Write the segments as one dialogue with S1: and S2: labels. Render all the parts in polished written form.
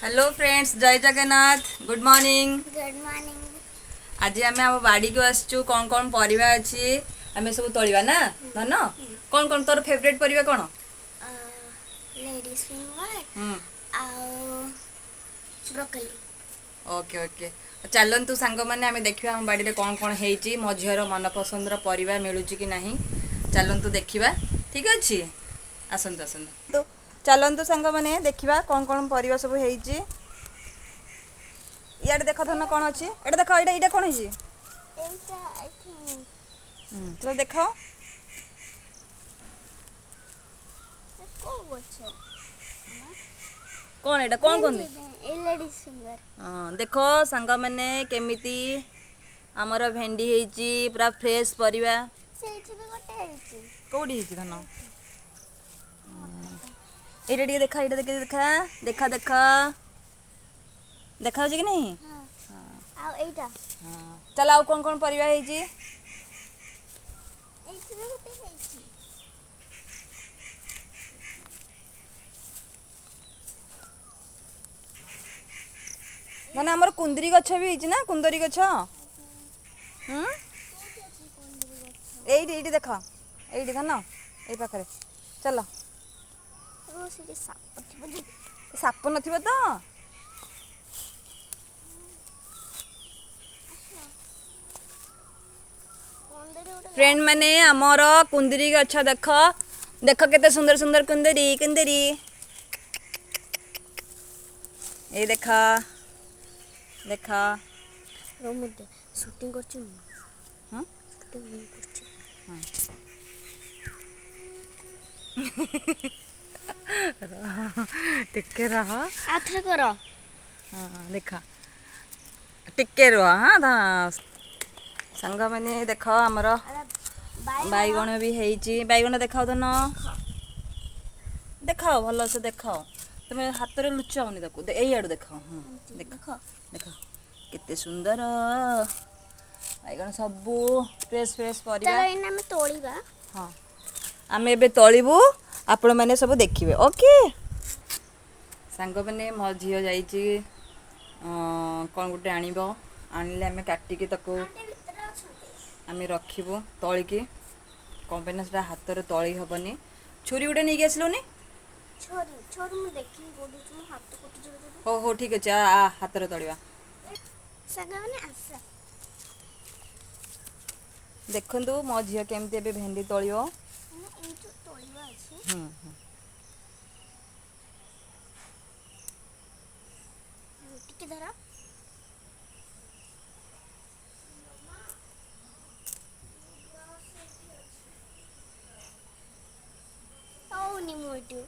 S1: Hello friends, ଜୟ Jagannath. Good morning.
S2: Good morning.
S1: ଆଜି ଆମେ ଆମ ବାଡ଼ିକୁ ଆସିଛୁ। କ'ଣ କ'ଣ ପରିବା ଅଛି ଆମେ ସବୁ ତୋଳିବା ନା ଧନ? କ'ଣ କ'ଣ ତୋର ଫେଭରେଟ୍ ପରିବା କ'ଣ?
S2: ଲେଡ଼ିସ୍ ଫିଙ୍ଗର ଆଉ ବ୍ରୋକଲି।
S1: ଓକେ ଓକେ, ଚାଲନ୍ତୁ ସାଙ୍ଗମାନେ, ଆମେ ଦେଖିବା ଆମ ବାଡ଼ିରେ କ'ଣ କ'ଣ ହେଇଛି। ମୋ ଝିଅର ମନପସନ୍ଦର ପରିବା ମିଳୁଛି କି ନାହିଁ, ଚାଲନ୍ତୁ ଦେଖିବା। ଠିକ୍ ଅଛି, ଆସନ୍ତୁ ଆସନ୍ତୁ। ଚାଲନ୍ତୁ ସାଙ୍ଗମାନେ, ଦେଖିବା କ'ଣ କ'ଣ ପରିବା ସବୁ ହେଇଛି। ଇଆଡ଼େ ଦେଖ ଧନ, କ'ଣ ଅଛି ଏଇଟା ଦେଖ। ଏଇଟା ଏଇଟା କ'ଣ ହେଇଛି?
S2: ଏଇଟା I think.
S1: ଚାଲ ଦେଖ।
S2: କୋଉ ଗଛ?
S1: କ'ଣ ଏଇଟା, କ'ଣ କୁହନ୍ତି?
S2: ଏ ଲେଡ଼ିସ୍ ଫିଙ୍ଗର।
S1: ହଁ, ଦେଖ ସାଙ୍ଗମାନେ, କେମିତି ଆମର ଭେଣ୍ଡି ହେଇଛି, ପୁରା ଫ୍ରେଶ୍ ପରିବା।
S2: ସେଇଠି ବି ଗୋଟେ ହେଇଛି।
S1: କୋଉଠି ହେଇଛି ଧନ? ଏଇଟା ଟିକେ ଦେଖ, ଏଇଟା ଦେଖ, ଦେଖା ଦେଖ ଦେଖ, ଦେଖାଯାଉଛି କି ନାହିଁ?
S2: ହଁ, ଆଉ ଏଇଟା।
S1: ହଁ, ଚାଲ, ଆଉ କ'ଣ କ'ଣ ପରିବା ହେଇଛି?
S2: ଏଇଠି ବି ଗୋଟେ ହେଇଛି।
S1: ମାନେ ଆମର କୁନ୍ଦୁରି ଗଛ ବି ହେଇଛି ନା? କୁନ୍ଦୁରି ଗଛ। ହୁଁ।
S2: କୋଉଠି ଅଛି କୁନ୍ଦୁରି ଗଛ?
S1: ଏଇଠି ଏଇଠି ଦେଖ, ଏଇଠି ଧନ, ଏଇ ପାଖରେ। ଚାଲ।
S2: ଓ, ସେଠି ସାପ ଥିବ ଯେ।
S1: ସାପ ନଥିବ ତ।
S2: କୁନ୍ଦୁରି ଗୋଟେ।
S1: ଫ୍ରେଣ୍ଡ ମାନେ, ଆମର କୁନ୍ଦୁରି ଗଛ ଦେଖ ଦେଖ, କେତେ ସୁନ୍ଦର ସୁନ୍ଦର କୁନ୍ଦୁରି କୁନ୍ଦୁରି। ଏଇ ଦେଖ ଦେଖ।
S2: ରୁହ, ମୁଁ ସୁଟିଂ କରୁଛି ମୁଁ।
S1: ହଁ।
S2: ସୁଟିଂ ମୁଁ କରୁଛି।
S1: ଟିକେ ରହ।
S2: ଆଉଥରେ କର।
S1: ହଁ, ଦେଖ, ଟିକେ ରୁହ। ହଁ ସାଙ୍ଗମାନେ, ଦେଖ, ଆମର ବାଇଗଣ ବି ହେଇଛି। ବାଇଗଣ ଦେଖାଅ ଧନ, ଦେଖାଅ ଭଲସେ ଦେଖାଅ। ତୁମେ ହାତରେ ଲୁଚାଅନି ତାକୁ, ଏଇଆଡ଼ୁ ଦେଖାଅ। ହଁ, ଦେଖ।
S2: ଦେଖ।
S1: ଦେଖ କେତେ ସୁନ୍ଦର ବାଇଗଣ, ସବୁ ଫ୍ରେଶ୍ ଫ୍ରେଶ୍ ପରିବା।
S2: ଚାଲ, ଏଇନା ଆମେ ତୋଳିବା।
S1: ହଁ, ଆମେ ଏବେ ତୋଳିବୁ, ଆପଣମାନେ ସବୁ ଦେଖିବେ। ଓକେ ସାଙ୍ଗମାନେ, ମୋ ଝିଅ ଯାଇଛି କ'ଣ ଗୋଟେ ଆଣିବ। ଆଣିଲେ ଆମେ କାଟିକି ତାକୁ
S2: ଭିତରେ ଅଛନ୍ତି।
S1: ଆମେ ରଖିବୁ ତଳିକି। କ'ଣ ପାଇଁ ନା ସେଟା ହାତରେ ତଳି ହେବନି। ଛୁରୀ ଗୋଟେ ନେଇକି ଆସିଲୁନି?
S2: ଛୁରୀ ଛୁରୀ ମୁଁ ଦେଖିନି କୋଉଠି ଅଛି, ମୋ ହାତ କଟିଯିବ ଯଦି।
S1: ହଉ ହଉ, ଠିକ୍ ଅଛି, ଆ ଆ, ହାତରେ ତଳିବା।
S2: ସାଙ୍ଗମାନେ, ଆସ।
S1: ଦେଖନ୍ତୁ ମୋ ଝିଅ କେମିତି ଏବେ ଭେଣ୍ଡି ତଳିବ।
S2: ମାନେ ଏଇଠୁ ତୋଳିବା ଅଛି।
S1: ହୁଁ ହୁଁ।
S2: ଟିକେ ଧର। ହଉନି ମୁଁ ଏଇଠୁ।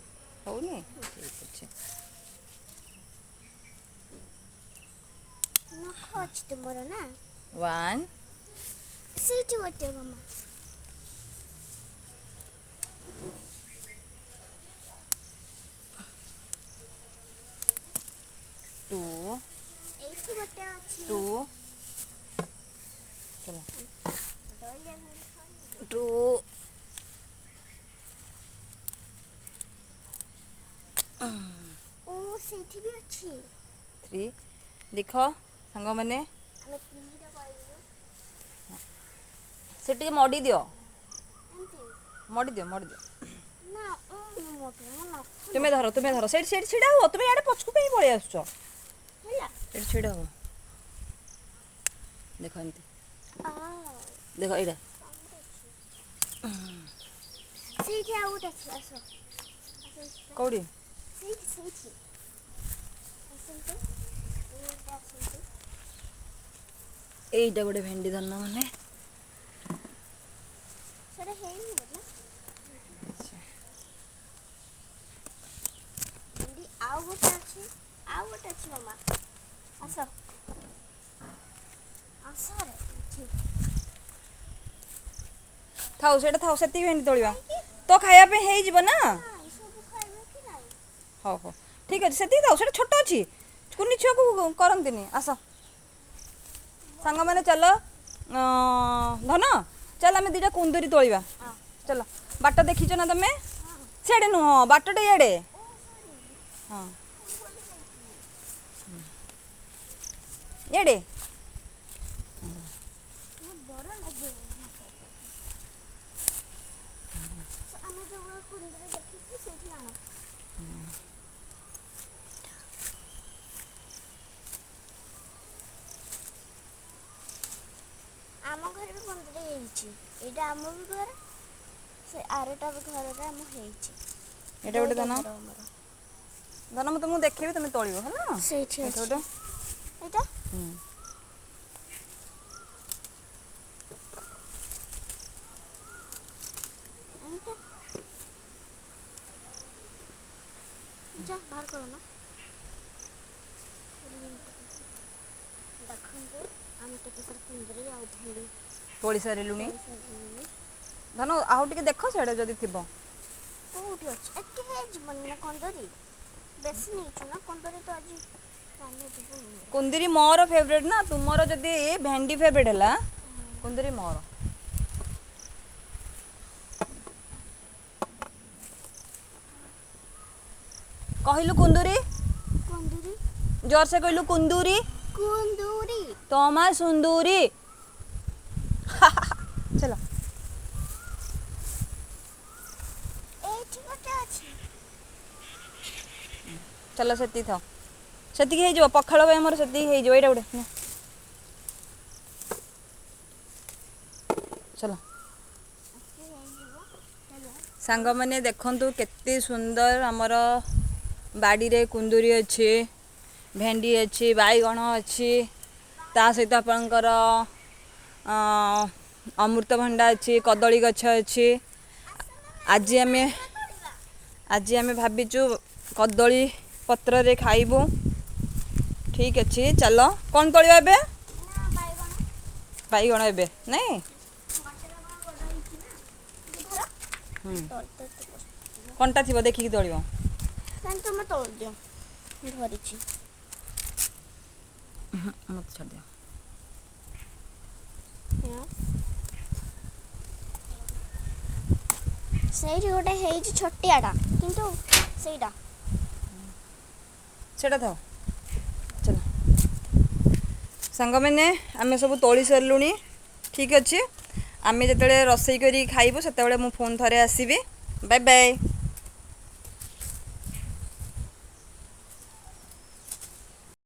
S1: ହଉନି, ଠିକ୍ ଅଛି।
S2: ନଖ ଅଛି ତୁମର ନା?
S1: ୱାନ୍।
S2: ସେଇଠି ଗୋଟେ ମାମା।
S1: ଟୁ।
S2: ଏଇଠି ଗୋଟେ ଅଛି।
S1: ଟୁ, ଚାଲ। ଟୁ।
S2: ଓ, ସେଇଠି ବି ଅଛି।
S1: ଥ୍ରୀ। ଦେଖ ସାଙ୍ଗମାନେ।
S2: ଆମେ ତିନିଟା ପାଇବୁ।
S1: ସେ ଟିକେ ମଡ଼ି ଦିଅ।
S2: ଏମିତି?
S1: ମଡ଼ି ଦିଅ, ମଡ଼ି ଦିଅ।
S2: ନା, ମୋ ନଖ।
S1: ତୁମେ ଧର, ତୁମେ ଧର, ସେଇଠି ସେଇଠି ଛିଡ଼ା ହୁଅ। ତୁମେ ଇଆଡ଼େ ପଛକୁ କାହିଁ ପଳେଇ ଆସୁଛ?
S2: ହେଲା।
S1: ଏଠି ଛିଡ଼ା ହୁଅ। ଦେଖ ଏମିତି।
S2: ଆ।
S1: ଦେଖ ଏଇଟା।
S2: ସେଇଠି ଆଉ ଗୋଟେ ଅଛି, ଆସ ଆସ।
S1: କୋଉଠି?
S2: ସେଇଠି ସେଇଠି, ଆସନ୍ତୁ, ଏଇ ଗୋଟେ, ଆସନ୍ତୁ।
S1: ଏଇଟା ଗୋଟେ ଭେଣ୍ଡି ଧନ ମାନେ।
S2: ସେଟା ହେଇନି ବୋଧେ। ଭେଣ୍ଡି ଆଉ ଗୋଟେ ଅଛି, ଆଉ ଗୋଟେ ଅଛି ମାମା, ଆସ ଆସ ରେ ଏଠି।
S1: ଥାଉ, ସେଇଟା ଥାଉ, ସେତିକି ଭେଣ୍ଡି ତୋଳିବା ତ ଖାଇବା ପାଇଁ ହେଇଯିବ ନା?
S2: ନାଇଁ, ସବୁ ଖାଇବେ କି ନାଇଁ?
S1: ହଉ ହଉ, ଠିକ୍ ଅଛି, ସେତିକି ଥାଉ, ସେଇଟା ଛୋଟ ଅଛି, କୁନି ଛୁଆକୁ କରନ୍ତିନି। ଆସ ସାଙ୍ଗମାନେ, ଚାଲ। ଧନ, ଚାଲ, ଆମେ ଦୁଇଟା କୁନ୍ଦୁରି ତୋଳିବା।
S2: ହଁ।
S1: ଚାଲ, ବାଟ ଦେଖିଛ ନା ତମେ? ସିଆଡ଼େ ନୁହଁ, ବାଟଟା ଇଆଡ଼େ।
S2: ଓ ସରି।
S1: ହଁ।
S2: ଭୁଲି ଯାଇଥିଲି।
S1: ଇଆଡ଼େ।
S2: ଡର ଲାଗେ ମତେ। ଆମେ ଯୋଉ କୁନ୍ଦୁରି ଦେଖିଛୁ ସେଇଠି ଆଣ। ଆମ ଘରେ ବି କୁନ୍ଦୁରି ହେଇଛି। ଏଇଟା ଆମ ବି ଘର, ସେ ଆରଟା ବି ଘରରେ ଆମ ହେଇଛି।
S1: ଏଇଟା ଗୋଟେ
S2: ଦୁଇଟା
S1: ଧନ।
S2: ଘର ଆମର।
S1: ଧନ, ମୁଁ ତୁମକୁ ଦେଖେଇବି, ତମେ ତୋଳିବ ହେଲା।
S2: ସେଇଠି
S1: ଏଇଟା
S2: ଅଛି।
S1: ଗୋଟେ।
S2: ଏଇଟା। ଏଇଟା ଯା ବାହାର କର ନା। ଦେଖନ୍ତୁ, ଆମେ କେତେ ସାରା କୁନ୍ଦୁରି ଆଉ ଭେଣ୍ଡି
S1: ତୋଳି ସାରିଲୁଣି।
S2: ତୋଳି ସାରିଲୁଣି।
S1: ଧନ, ଆଉ ଟିକେ ଦେଖ ସିଆଡ଼େ ଯଦି ଥିବ।
S2: କୋଉଠି ଅଛି? ଏତିକି ହେଇଯିବନି ନା କୁନ୍ଦୁରି? ବେଶୀ ନେଇଛୁ ନା କୁନ୍ଦୁରି ତ ଆଜି ରାନ୍ଧି ଯିବୁନି।
S1: କୁନ୍ଦୁରି ମୋର ଫେଭରେଟ୍ ନା। ତୁମର ଯଦି ଭେଣ୍ଡି ଫେଭରେଟ୍ ହେଲା, କୁନ୍ଦୁରି ମୋର। କହିଲୁ କୁନ୍ଦୁରି।
S2: କୁନ୍ଦୁରି।
S1: ଜୋରସେ କହିଲୁ, କୁନ୍ଦୁରି।
S2: କୁନ୍ଦୁରି।
S1: ତମା ସୁନ୍ଦୁରି। ଚାଲ।
S2: ଏଇଠି ଗୋଟେ ଅଛି।
S1: ଚାଲ, ସେତିକି ଥାଉ, ସେତିକି ହେଇଯିବ। ପଖାଳ ପାଇଁ ଆମର ସେତିକି ହେଇଯିବ। ଏଇଟା ଗୋଟେ ନେ। ଚାଲ।
S2: ଏତିକି ହେଇଯିବ, ଚାଲ।
S1: ସାଙ୍ଗମାନେ, ଦେଖନ୍ତୁ କେତେ ସୁନ୍ଦର ଆମର ବାଡ଼ିରେ କୁନ୍ଦୁରି ଅଛି, ଭେଣ୍ଡି ଅଛି, ବାଇଗଣ ଅଛି, ତା ସହିତ ଆପଣଙ୍କର ଅମୃତଭଣ୍ଡା ଅଛି, କଦଳୀ ଗଛ ଅଛି। ଆଜି ଆମେ ଭାବିଛୁ କଦଳୀ ପତ୍ରରେ ଖାଇବୁ। ଠିକ୍ ଅଛି, ଚାଲ। କ'ଣ ତୋଳିବା ଏବେ?
S2: ନା, ବାଇଗଣ।
S1: ବାଇଗଣ ଏବେ ନାଇଁ।
S2: ଗଛଟା କଣ ବଡ଼ ହେଇଛି ନା? ଟିକେ ଧର। ତୋଳି ତୋଳି ତୋଳି।
S1: କଣ୍ଟା ଥିବ, ଦେଖିକି ତୋଳିବ।
S2: ତାହେଲେ ତୁମେ ତୋଳି ଦିଅ, ମୁଁ ଧରିଛି।
S1: ମୋତେ ଛାଡ଼ିଦିଅ।
S2: ହଁ। ସେଇଠି ଗୋଟେ ହେଇଛି ଛୋଟିଆଟା, କିନ୍ତୁ ସେଇଟା
S1: ସେଇଟା ଥାଉ। ଚାଲ ସାଙ୍ଗମାନେ, ଆମେ ସବୁ ତୋଳି ସାରିଲୁଣି। ଠିକ୍ ଅଛି, ଆମେ ଯେତେବେଳେ ରୋଷେଇ କରିକି ଖାଇବୁ, ସେତେବେଳେ ମୁଁ ପୁଣି ଥରେ ଆସିବି। Bye bye.